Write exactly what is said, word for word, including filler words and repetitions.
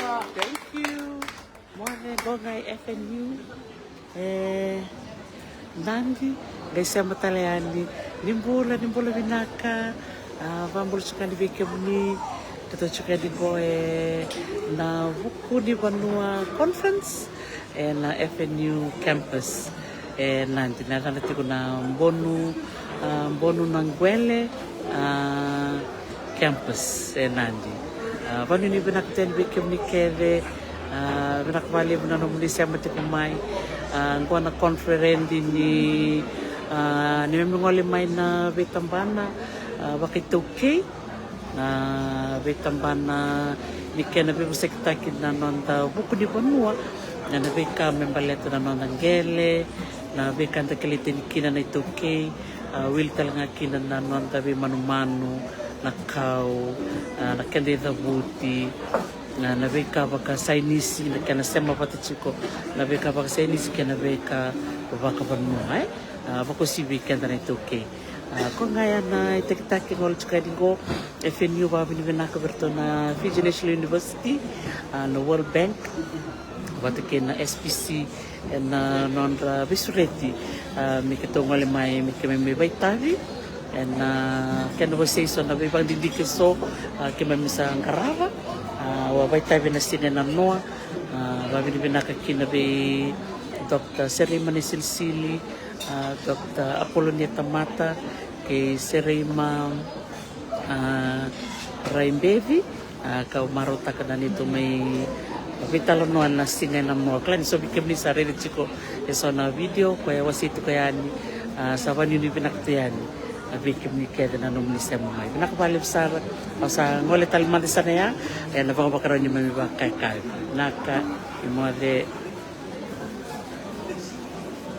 Thank you. Moce, qo ga e F N U e Nadi, qai sema tale yani. Ni bula, ni bula vinaka. A, vabula tiko yani vei kemuni. Keitou tiko yani qo e na Vuku ni Vanua Conference e na F N U campus e Nadi. Na yacana tiko na Bonu, a, Bonu na Qwele, a, campus e Nadi. A, vanuinui vinaka tu yani vei kemuni kece. A, vinaka vakalevu na nomuni sema tiko mai. A, qo na conference ni, a, ni memi gole mai na veitabana, a, vakaitaukei, na veitabana ni kena veivosakitaki na noda vuku ni vanua, na, na veika me baleta na noda qele, na veika da kilai tani kina na iTaukei, a, wili tale ga kina na noda veimanumanu, na kau, a, na keda icavuti, na, na veika vakasainisi, na kena sema vata tiko na veika vakasainisi kei na veika vakavanua, e? A, vakauasivi vei keda na iTaukei. A, ko ga ya na itakitaki gole tiko yani qo, F N U vakavinavinaka vei iratou na Fiji National University, a, na World Bank, vata kei na S P C, e na nodra veisureti, a, me keitou gole mai, me keimami mai vakaitavi e na kena vosei so na veivakadidike so, a, keimami sa qarava, a, au a vakaitavi na siga e nanoa. A, vakavinavinaka kina vei Doctor Sereima Naisilisili, a, Doctor Apolonia Tamata, kei Sereima, a, Raibevi, a, kau marautaka na neitou mai veitalanoa na siga e nanoa. Kila ni so vei kemuni sa raica tiko e so na video ko e wasei tiko yani, a, sa vanuinui vinaka tu yani, a, vei kemuni kece na nomuni sema mai. Vinaka vakalevu sara. Au sa gole tale mada sara ya e na vakavakarau ni mami vakayakavi. Vinaka, ni moce.